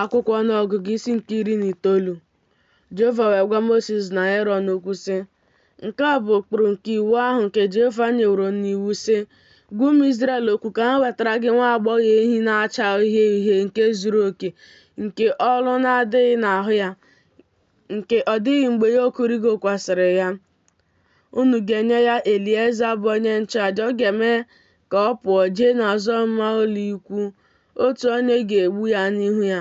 Akwụkwọ Ọnụọgụgụ isi nke 19. Jehova wee gwa Mosis na Erọn okwu sị, Nke a bụ ụkpụrụ nke iwu ahụ nke Jehova nyeworo n'iwu, sị, Gwa ụmụ Izrel okwu ka ha wetara gị nwa agbọghọ ehi na-acha uhie uhie nke zuru oke, nke olu na-adịghị n'ahụ ya, nke ọ dịghị mgbe yoku rịgokwasịrị ya. Unu ga-enye ya Elieza bụ onye nchụaja, ọ ga-eme ka ọ pụọ jee n'azụ ọmụma ụlọikwuu, otu onye ga-egbu ya n'ihu ya.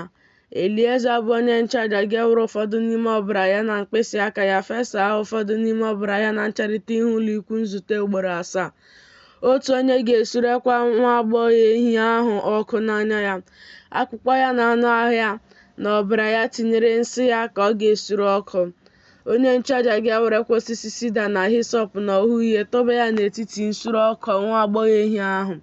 Elieza bụ onye nchụaja ga-ewere ụfọdụ n'ime ọbara ya na mkpịsị aka ya fesaa ụfọdụ n'ime ọbara ya na ncherịta ihu ụlọikwuu nzute ugboro asaa. Otu onye ga-esurekwa nwa agbọghọ ehi ahụ ọkụ n'anya ya. Akpụkpọ ya na anụ ahụ ya na ọbara ya tinyere nsị ya ka ọ ga-esure ọkụ. Onye nchụaja ga-ewerekwa osisi sida na hisọp na ogho uhie tụba ya n'etiti nsure ọkụ nwa agbọghọ ehi ahụ.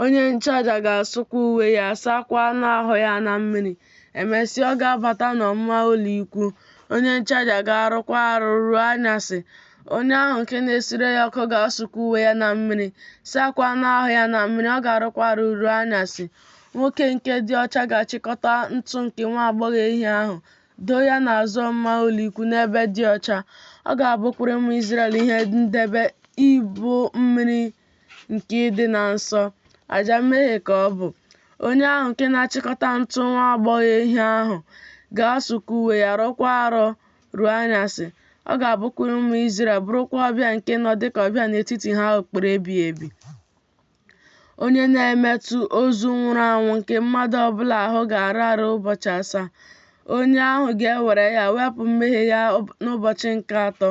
Onye nchụaja ga-asụkwa uwe ya, saakwa anụ ahụ ya na mmiri. Emesịa, ọ ga-abata n'ọmụma ụlọikwuu. Onye nchụaja ga-arụkwa arụ ruo anyasị. Onye ahụ nke na-esure ya ọkụ ga-asụkwa uwe ya na mmiri, saakwa anụ ahụ ya na mmiri, ọ ga-arụkwa arụ ruo anyasị. Nwoke nke dị ọcha ga-achịkọta ntụ nke nwa agbọghọ ehi ahụ, doo ya n'azụ ọmụma ụlọikwuu n'ebe dị ọcha. Ọ ga-abụkwara ụmụ Izrel ihe ndebe ịbụ mmiri nke ịdị na nsọ. Aja mmehie ka ọ bụ. Onye ahụ nke na-achịkọta ntụ nwa agbọghọ ehi ahụ ga-asụkwa uwe ya, rụọkwa arụ ruo anyasị. Ọ ga-abụkwara ụmụ Izrel, bụrụkwa ọbịa nke nọ dịka ọbịa n'etiti ha ụkpụrụ ebighị ebi. Onye na-emetụ ozu nwụrụ anwụ nke mmadụ ọbụla ahụ ga-arụ arụ ụbọchị asaa. Onye ahụ ga-ewere ya wepụ mmehie ya n'ụbọchị nke atọ.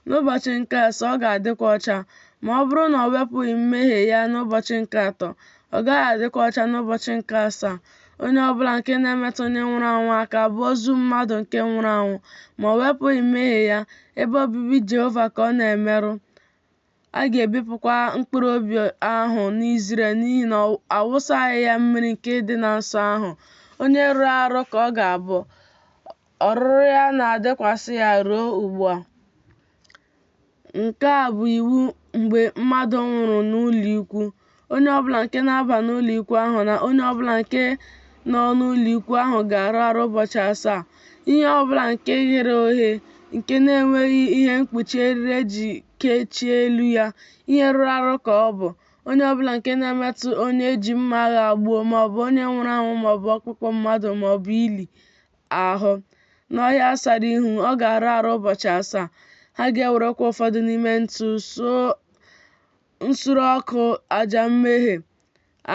N'ụbọchị nke asaa ọ ga-adịkwa ọcha. Ma ọ bụrụ na o wepụghị mmehie ya n'ụbọchị nke atọ, ọ gaghị adịkwa ọcha n'ụbọchị nke asaa. Onye ọbụla nke na-emetụ onye nwụrụ anwụ aka bụ ozu mmadụ nke nwụrụ anwụ, ma o wepụghị mmehie ya, ebe obibi Jehova ka ọ na-emerụ. A ga-ebipụkwa mkpụrụ obi ahụ n'Izrel n'ihi na a wụsaghị ya mmiri nke ịdị na nsọ ahụ. Onye rụrụ arụ ka ọ ga-abụ. Ọrụrụ ya na-adịkwasị ya ruo ugbu a. Nke a bụ iwu mgbe mmadụ nwụrụ n'ụlọikwuu. Onye ọbụla nke na-aba n'ụlọikwuu ahụ na onye ọbụla nke nọ n'ụlọikwuu ahụ ga-arụ arụ ụbọchị asaa. Ihe ọbụla nke ghere oghe, nke na-enweghị ihe mkpuchi eriri e ji kechie elu ya, ihe rụrụ arụ ka ọ bụ. Onye ọbụla nke na-emetụ onye e ji mma agha gbuo, maọbụ onye nwụrụ anwụ, maọbụ ọkpụkpụ mmadụ, maọbụ ili ahụ, n'ọhịa sara ihu, ọ ga-arụ arụ ụbọchị asaa. Ha ga-ewerekwa ụfọdụ n'ime ntụ nsure ọkụ aja mmehie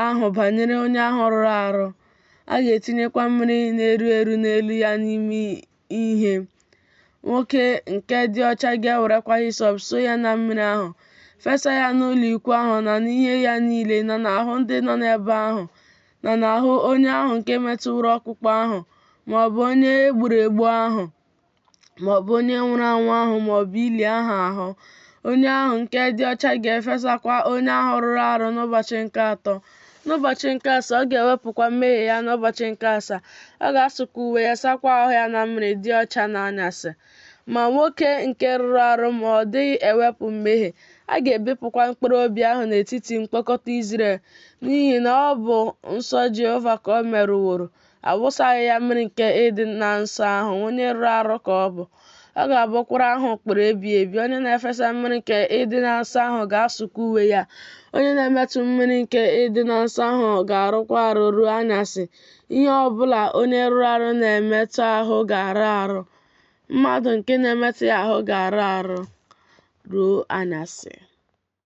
ahụ banyere onye ahụ rụrụ arụ. A ga-etinyekwa mmiri na-eru eru n'elu ya n'ime ihe. Nwoke nke dị ọcha ga-ewerekwa hisọp soo ya na mmiri ahụ, fesa ya n'ụlọikwuu ahụ na n'ihe ya niile na n'ahụ ndị nọ n'ebe ahụ, na n'ahụ onye ahụ nke metụworo ọkpụkpụ ahụ, ma ọ bụ onye e gburu egbu ahụ, ma ọ bụ onye nwụrụ anwụ ahụ ma ọ bụ ili ahụ ahụ. Onye ahụ nke dị ọcha ga-efesakwa onye ahụ rụrụ arụ n'ụbọchị nke atọ. N'ụbọchị nke asaa, ọ ga-ewepụkwa mmehie ya n'ụbọchị nke asaa. Ọ ga-asụkwa uwe ya, sakwa ahụ ya na mmiri, dị ọcha n'anyasị. Ma nwoke nke rụrụ arụ ma ọ dịghị ewepụ mmehie, a ga-ebipụkwa mkpụrụ obi ahụ n'etiti mkpọkọta Izrel, n'ihi na ọ bụ nsọ Jehova ka o merụworo. A wụsaghị ya mmiri nke ịdị na nsọ ahụ, onye rụrụ arụ ka ọ bụ. Ọ ga-abụkwara ha ụkpụrụ ebighị ebi. Onye na-efesa mmiri nke ịdị na nsọ ahụ ga-asụkwa uwe ya. Onye na-emetụ mmiri nke ịdị na nsọ ahụ ga-arụkwa arụ ruo anyasị. Ihe ọ bụla onye rụrụ arụ na-emetụ ahụ ga-arụ arụ. Mmadụ nke na-emetụ ya ahụ ga-arụ arụ ruo anyasị.